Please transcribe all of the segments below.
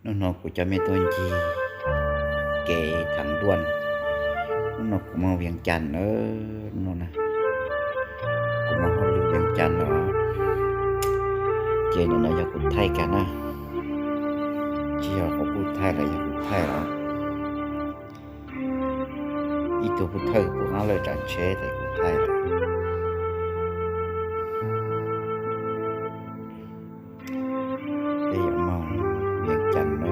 Hnub no kuv coj mej tuaj ncig kev Thav Nduaj. Hnub no kuv moog Vias Cas na, hnub no na, kuv moog hauj lwm Vias Cas no. Ces ntawm no yog kuv thaij kag na, tsis yog kuv kuj thaij los yog kuv thaij los. Ib tug pub thawj pub qab lawm tsaam tsheb tes kuv thaij lawm. Peb yuav moog Vias Cas na.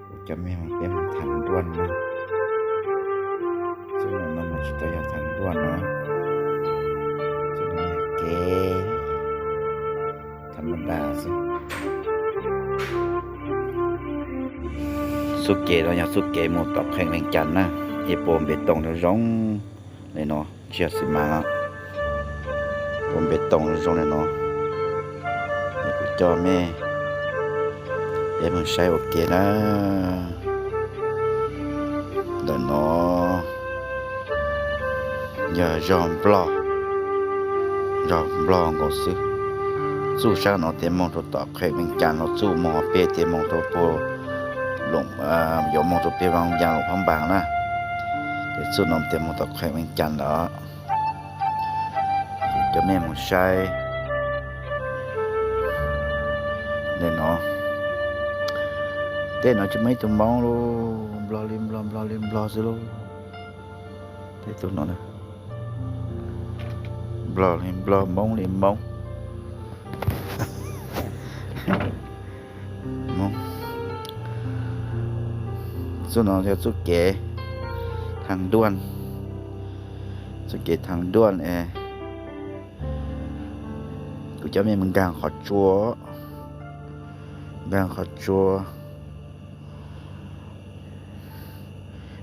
Kuv coj mej peb moog Thav Nduaj na. Txuj no mas tsis tau yog Thav Nduaj na, txuj no yog kev thav ma da xwb. Txuj kev no yog txuj kev moog tom qheem Vias Cas na, es puab npe toos zoo zoo le no, tsis yog xi mas, puab npe toos zoo zoo le no. Es kuv coj mej peb moog saib ua ke na. Ntawm no yog zog Nplog, zog Nplog nkaus xwb. Txuj sab no tes moog rau tom qheem Vias Cas no, txuj moog pem tes moog rau puag Loos, yuav moog rau pem Vaj Cas Loos Phab Npas na. Ces txuj no tes moog tom qheem Vias Cas ntawd. Coj mej moog saib le no. Tej no tsis muaj ib tug Moob lauj, Nplog li Nplog, Nplog li Nplog xwb lauj. Tej tug no Nplog li Nplog, Moob li Moob. Txuj no yog txuj kev Thav Nduaj, txuj kev Thav Nduaj es kuv coj mej moog nkaag qhov tsua, nkaag qhov tsua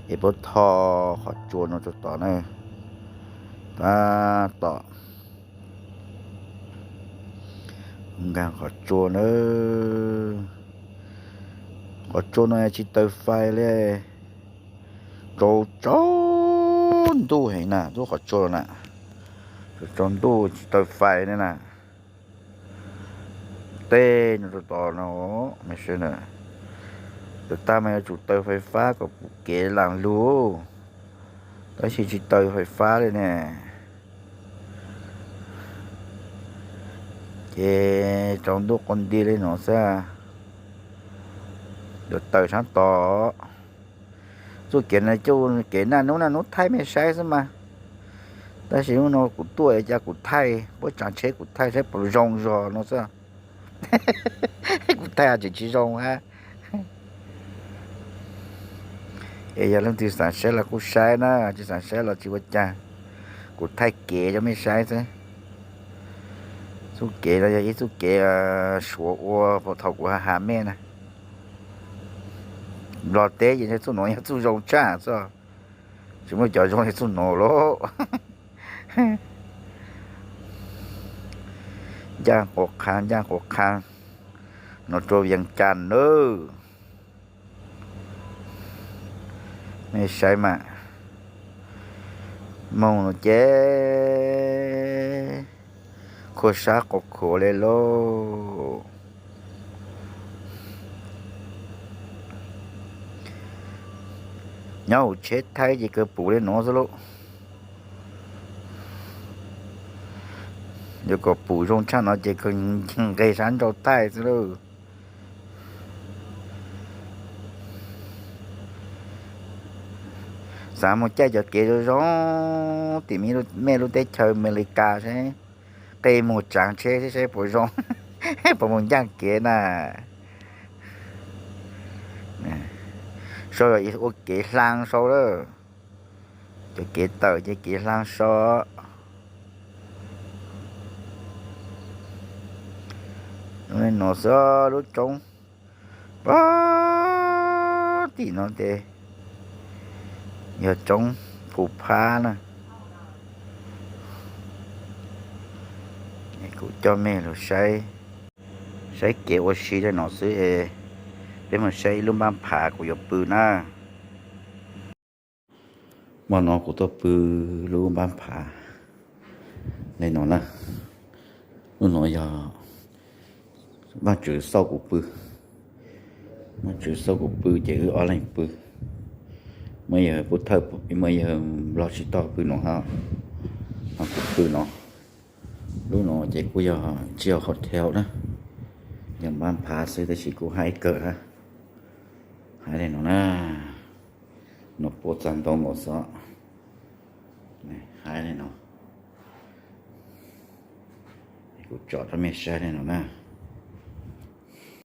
es puab tho qhov tsua no rau tom na, tab tom nkaag qhov tsua na. Qhov tsua no tsis taw fais li, tsaus tsaus ntuj heev na, tub qhov tsua na, tsaus tsaus ntuj tsis taw fais li na. Tej no rau tom no, mej saib na, tag tag mas yuav tsum taw fais fab kom pum kev laam lug, tab sis tsis taw fais fab li ne. Ces tsaus ntuj quas nti li no xwb, yuav taws sab tod. Txuj kev no, kev naj nub naj nub thaij mej saib xwb mas, tab sis hnub no kuv tuaj cas kuv thaij, puab tsav tsheb kuv thaij saib puas zoo zog no xwb. Kuv thaij tseem tsis zoo hab. Es yog leej twg xav saib los kuj saib na, tsis xav saib los tsis ua cas. Kuv thaij kev rau mej saib xwb. Txuj kev no yog ib txuj kev Suav ua puag thaum kuv has mej na. Nplog teb ces txuj nuav yog txuj zoo tshaj xwb, tsis muaj cov zoo li txuj nuav lauj. Ncaaj quas qha, ncaaj quas qha, no rua Vias Cas nawb. Mej saib mas, moog no ces khuam sab quas khuav le lauj. Nyob hauv tsheb thaij ces kawg pum li nuav xwb lauj. Yuav kom pum zoo tshaj no ces kawg nqeg sab nrau thaij xwb lauj. Xav moog caij cov kev zoo zoo tim mej lub teb chaws Amelikas seb, qe moog tsaav tsheb seb puas zoo, puas moog ncaaj kev na. Sau ua kev hlaa sau lawm, cov kev tawm ces kev hlaa sau. Nuav xwb lub roob pag tim no tes yog roob Phu Phab na. Kuv coj mej lug saib, saib kev ua si rau no xwb, peb moog saib ib lub npaab phav kuv yuav pw na. Hmo no kuv tuaj pw lub npaab phav le no na. Lub no yog Vaajtswv xauj kuv pw, Vaajtswv xauj kuv pw ces wb ob leeg pw. Muaj yawg pub thawj, muaj yawg nplog tsis tau pw no, ho kuv pw no. Lub no ces kuj yog tsis yog hotel na, yog npab phav xwb tab sis kuj haib kawg na. Haib li no na, no puab txag ntoo nkaus xwb. Haib li no, kuv tsom rau mej saib li no na.